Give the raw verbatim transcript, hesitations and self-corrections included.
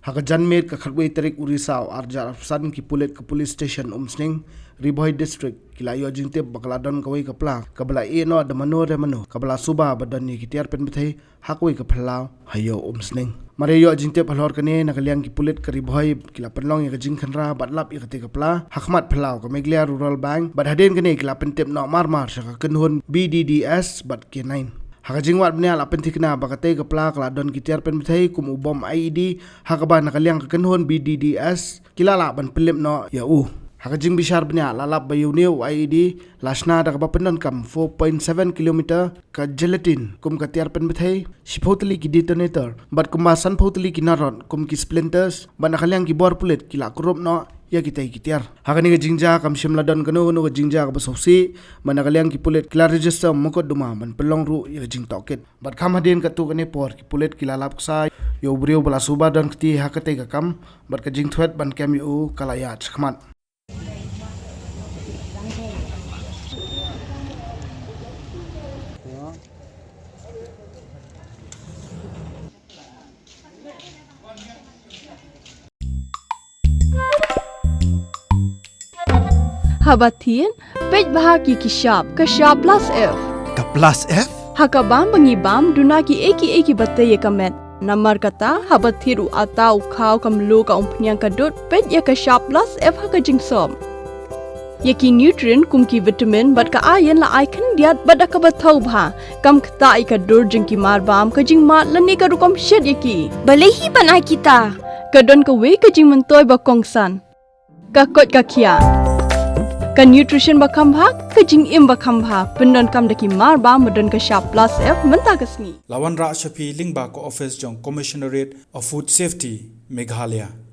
Ha ka janmiet ka khatwei tarik u Risaw arhajar arphew san, ki pulit ka Police Station Umsning, Ri Bhoi District, ki la ïoh jingtip ba ka la don kawei ka pla kaba la ïeh noh da mano re mano, kaba la suba ba don ïa ki tiar pynbthei ha kawei ka phyllaw ha Ïew Umsning. Mar ïa ïoh jingtip halor kane, na ka liang ki pulit ka Ri Bhoi ki la pynlong ïa ka jingkhynra bad lap ïa katei ka pla ha khmat phyllaw ka Meghalaya Rural Bank, bad hadien kane ki la pyntip noh mar mar sha ka kynhun B D D S bad K nine. Ha ka jingwad bniah la pynthikna ba katei ka pla ka la don ki tiar pynbthei kum u bom I E D, ha kaba na ka liang ka kynhun B D D S ki la lah ban pynlip noh ïa u. Ha ka jingbishar bniah la lap ba ïa une u I E D la shna da kaba pyndonkam four point seven kilometer ka gelatin kum ka tiar pynbthei, shiphew tylli ki detonator bad kumba sanphew tylli ki narod kum ki splinters, bad na ka liang ki bor pulit ki la kurup noh ïa kitei ki tiar. Ha kane ka jingjia kam shym la don kano kano ka jingjia kaba sngewsih, bad na ka liang ki pulit ki la register mukotduma ban pynlong ruh ïa ka jingtohkit. Bad kham hadien katto katne por ki pulit ki la lap ksa ïa u briew ba la suba don kti ha katei ka kam, bad ka jingthwet ban kem ïa u ka la ïaid shakhmat. Haba thied, peit bha ki ki shap, ka shap plus F. Ka plus F? Ha ka bam ba ngi bam, duna ki ei ki ei kiba tei ïa ka met. Namar kata, haba thied u atta, u khaw, ka mluh, ka umphniang, ka dud, peit ïa ka shap plus F ha ka jingsop. Ïa ki nutrient kum ki vitamin bad ka iron la ai khyndiat bad da kaba thaw bha. Kam ktah ïa ka dur jong ki mar bam, ka jingmad lane ka rukom shet ïa ki. Balei hi ban ai kita? Ka don kawei ka jingmyntoi ba kongsan. Ka koit ka khiah. Ka nutrition ba kham bha, ka jingim ba kham bha. Pyndonkam da ki mar bam ba don ka shap plus F mynta ka sngi. La wanrah sha phi lyngba ka office jong Commissionerate of Food Safety, Meghalaya.